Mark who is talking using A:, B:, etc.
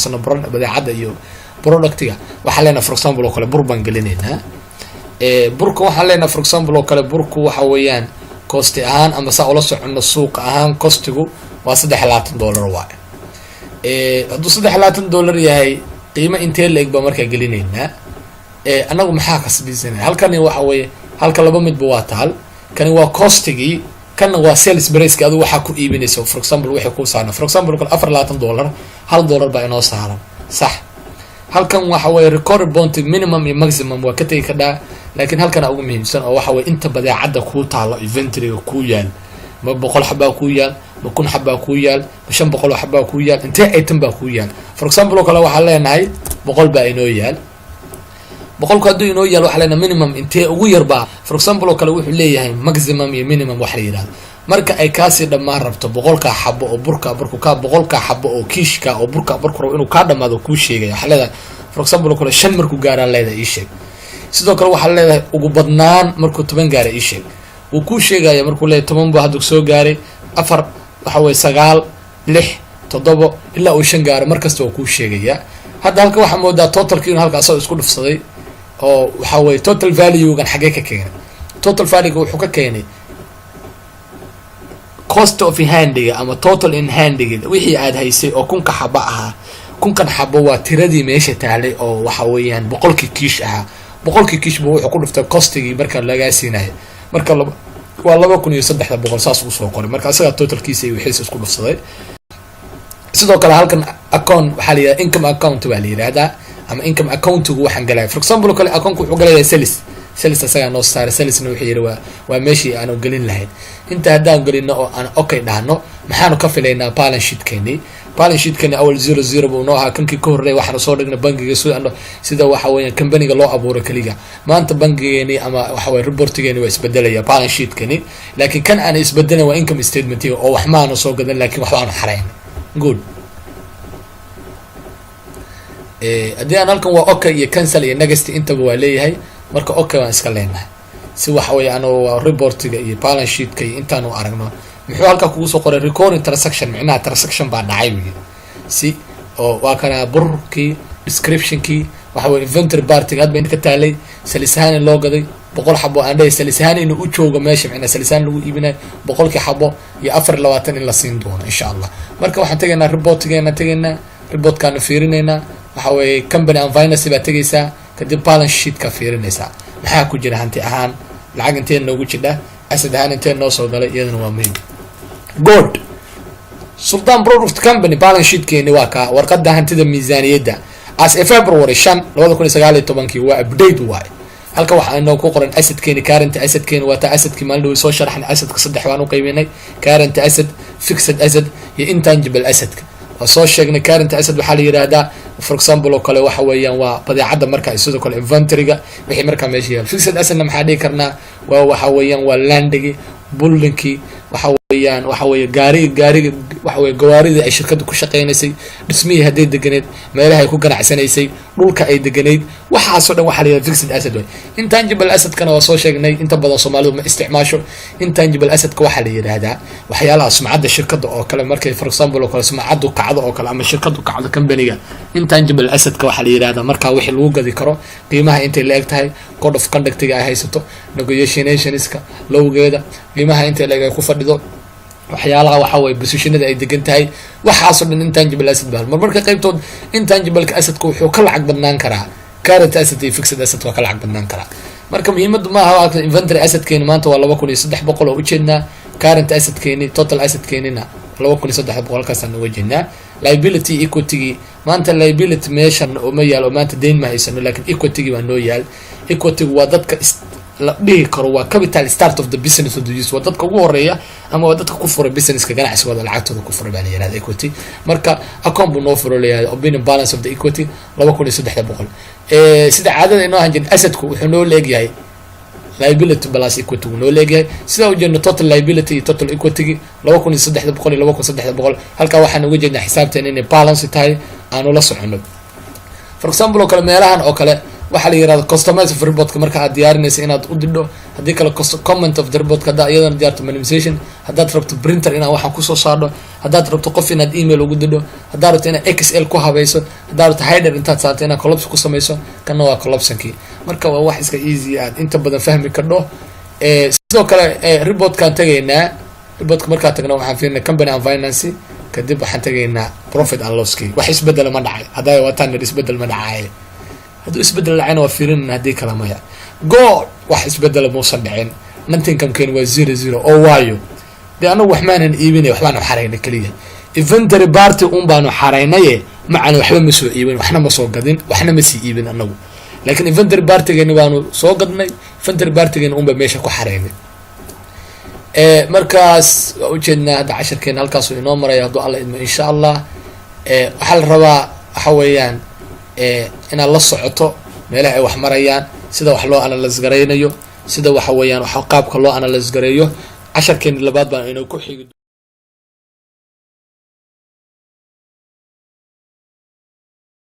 A: haysano badeecadda iyo productiga. Waxaan leenahay, for example oo kale, bur baan gelinaynaa. Burka waxaan leenahay, for example oo kale, burku waxa weeyaan costi ahaan ama saa ula socono suuqa ahaan, costigu waa $23 waay. Hadduu $23 yahay, qiimo intee la eg baa markaa gelinaynaa? Annagu maxaa kasbisanaya? Halkani waxa weeye, halka laba midba waa taal. Kani waa costigii, kanna waa sales priceki adigu waxaa ku iibinaysa. For example, waxay kuu saaran, for example kale, $24, $1 baa inoo saaran, sax. Halkan waxa weye record quantity, minimum iyo maximum waa ka tegi kadhaa, laakiin halkana ugu muhiimsan oo waxa weye inta badeecadda kuu taalo, inventoryga kuu yaal. Ma 100 xabaa kuu yaal? Ma 1000 xabaa kuu yaal? Ma 500 oo xabaa kuu yaal? Intee item baa kuu yaal? For example oo kale, waxaan leenahay 100 baa inoo yaal. 100ku hadduu inoo yaal, waxaa leenahay minimum intee ugu yarbaa? For example oo kale, wuxuu leeyahay maximum iyo minimum wax la yidhahdo. Marka ay kaasii dhammaan rabto 100kaa xabo oo burka, markuu kaa 100kaa xabo oo kiishka oo burka markuu rabo inuu kaa dhamaado, kuu sheegaya. Waxaa leedahay, for example oo kale, 5 markuu gaaraan leedahay ii sheeg. Sidoo kale waxaa leedahay ugu badnaan markuu 10 gaara ii sheeg. Wuu kuu sheegaya. Markuu leeyahay 10 buu hadda soo gaaray, afar, waxa weye sagaal, lix, toddobo, ilaa uu 5 gaaro, markasta waa kuu sheegaya. Hadda halka waxaa moodaa totalki inuu halka asagoo isku dhufsaday, oo waxa weye total valuegan xaggee ka keenay? Total valuega wuxuu ka keenay cost of handiga ama total in handiga, wixii aad haysay oo 1000ka xabo ahaa. 1000kan xabo waa tiradii meesha taalay oo waxa weeyaan 100kii kiish ahaa. 100kii kiish buu wuxuu ku dhuftay costigii marka lagaa siinayo. Marka waa 2300, saas usoo qoray. Marka isagaa totalkiisa iyo wixiisa isku dhufsaday. Sidoo kale halkan account waxaa la yihahda income account baa la yihahdaa, ama income accountigu waxaan galaya, for example kale, accountka wuxuu galayaa sales. Sales asagaa noo saaray. Salesna wuxuu yihi waa meeshii aanu gelin lahayn. Inta haddaan gelino oo aan okay dhahno, maxaanu ka filaynaa balance sheetkeeni? Balance sheetkeeni awal zero zero buu noo ahaa. Kankii ka horreey waxaanu soo dhignay bangiga sida waxa weeya companyga loo abuuro keliga. Maanta bangigeeni ama waxa weye reportigeeni waa isbedelaya, balance sheetkeni, laakiin kan aan isbedelin waa income statementiga, oo wax maanu soo gadan laakiin waxbaanu xarayn. Good. Haddii aan halkan waa okay iyo cancel iyo next, intaba waa leeyahay. Marka okay waan iska leenahay, si waxa weye anu reportiga iyo balance sheetka iyo intaanu aragno. Muxuu halkaa kugu soo qoray? Recording transaction, micnaha transaction baa dhacay buyi. Si oo waa kana burkii descriptionkii, waxa weye inventory partiga hadba inta ka taalay, sales ahaan in loo gaday 100 xabo, aan dhahay sales ahaan inuu u joogo meesha, micnaa sales ahaan lagu iibinayo 100kii xabo iyo 24 in la siin doono, insha Allah. Marka waxaan tegaynaa reportigeena, tegaynaa reportkaanu fiirinaynaa. Waxa weeye company and finance baa tegaysaa, kadib balance sheetka fiirinaysaa. Maxaa ku jira hanti ahaan? Lacag intee noogu jidha? Asset ahaan intee noo soo galay? Iyadana waa muhiim. Good. Sultan Product Company balance sheetkeeni waa kaa, warqada hantida miisaaniyadda as a February 5, 2019-kii, waa update waay. Halka waxaa inoo ku qoran assetkeeni, current assetkeeni. Waa taa assetkii maalin dhawi soo sharaxnay. Assetka saddex baan u qaybinay: current asset, fixed asset iyo intangible assetka. Waa soo sheegnay. Current asset waxaa la yihahdaa, for example oo kale, waxa weeyaan waa badeecadda marka, sidoo kale inventoryga, wixii markaa meesha yaal. Fixed assetna maxaa dhihi karnaa? Waa waxa weeyaan waa landigi, buildingkii, waxa weeyaan waxa weeye gaariga, waxa weye gawaaridii ay shirkadda ku shaqeynaysay, dhismihii hadday deganeyd, meelaha ay ku ganacsanaysay, dhulka ay deganeyd, waxaasoo dhan waxaa la yihahda fixed asset way. Intangible assetkana waa soo sheegnay, inta badan Soomaalidu ma isticmaasho. Intangible assetka waxaa la yidhaahdaa waxyaalaha sumcadda shirkadda oo kale. Markay, for example oo kale, sumcaddu kacdo oo kale ama shirkaddu kacdo, companyga, intangible assetka waxaa la yidhahdaa markaa wixii lagu gadi karo, qiimaha intay la eg tahay, code of conductiga ay haysato, negotiationska lowgeeda, qiimaha intay la eg ay ku fadhido, waxyaalaha waxa weye positionada ay degan tahay, waxaasoo dhan intangible asset baa. Marmarka qaybtood intangibleka assetka wuxuu ka lacag badnaan karaa current asset iyo fixed asset, waa ka lacag badnaan karaa. Marka muhiimadu maaha. Inventory assetkeeni maanta waa 2300 oo ujeednaa. Current assetkeeni, total assetkeenina 2300, halkaasaan uga jeednaa. Liability, equitygii maanta liability meeshan uma yaal oo maanta deyn ma haysano, lakin equitygii baa noo yaal. Equitygu waa dadka la dhihi karo waa capital start of the business of the use, waa dadka ugu horeeya ama waa dadka ku furay businesska, ganacsigooda lacagtooda ku furay baa la yihahda equity. Marka account buu noo furo leeyahay, opening balance of the equity 2300. Sida caadada inoo ahan jirin, assetku wuxuu noo leegyahay liability plus equity wuu noo leegyahay. Sidaa ujeedno, total liability iyo total equity 2300 iyo 2300. Halkaa waxaan uga jeednaa xisaabteen inay balance tahay, aanu la socono. For example oo kale, meelahan oo kale waxaa la yirahda customize reportka. Marka aad diyaarinaysa inaad u didho Haddii kale, comment of the report haddaa iyadana diyaarto, minimization haddaad rabto, printer inaad waxaan kusoo saarno haddaad rabto, qof inaad email ugu didho haddaad rabto, inaad Excel ku habayso haddaad rabto, header intaad saarto inaad collapse ku samayso. Kanna waa collapse-kii. Marka waa wax iska easy, aad inta badan fahmi kardho. Sidoo kale reportkaan tegaynaa. Reportka markaa tagna, waxaan fiirinay company and finance. Kadib waxaan tegaynaa profit and loss-ki. Wax isbedela ma dhacay? Haddaa wataan isbedel ma dhacay. Hadduu isbedel dhacayna waa fiirinana, haddii kale maya. Go, wax isbedela muusan dhicin. Net income-keen waa zero zero oo waayo dee anagu wax maanan iibinay, waxbaanu xaraynay keliya. Inventory part un baanu xaraynaye, macana waxba ma soo iibin, waxna ma soo gadin, waxna ma sii iibin anagu, laakiin inventory part-igeeni baanu soo gadnay, inventory part-igeeni unba meesha ku xaraynay. Markaas waa ujeednaa hadda casharkeena halkaasuu inoo maraya, hadduu Alla idmo, insha Allah. Waxaa la rabaa waxa weeyaan inaad la socoto meelaha ay wax marayaan, sida wax loo analyse garaynayo, sida waxa weeyaan qaabka loo analyse gareeyo. Casharkeeni labaad baan inoo ku xigi.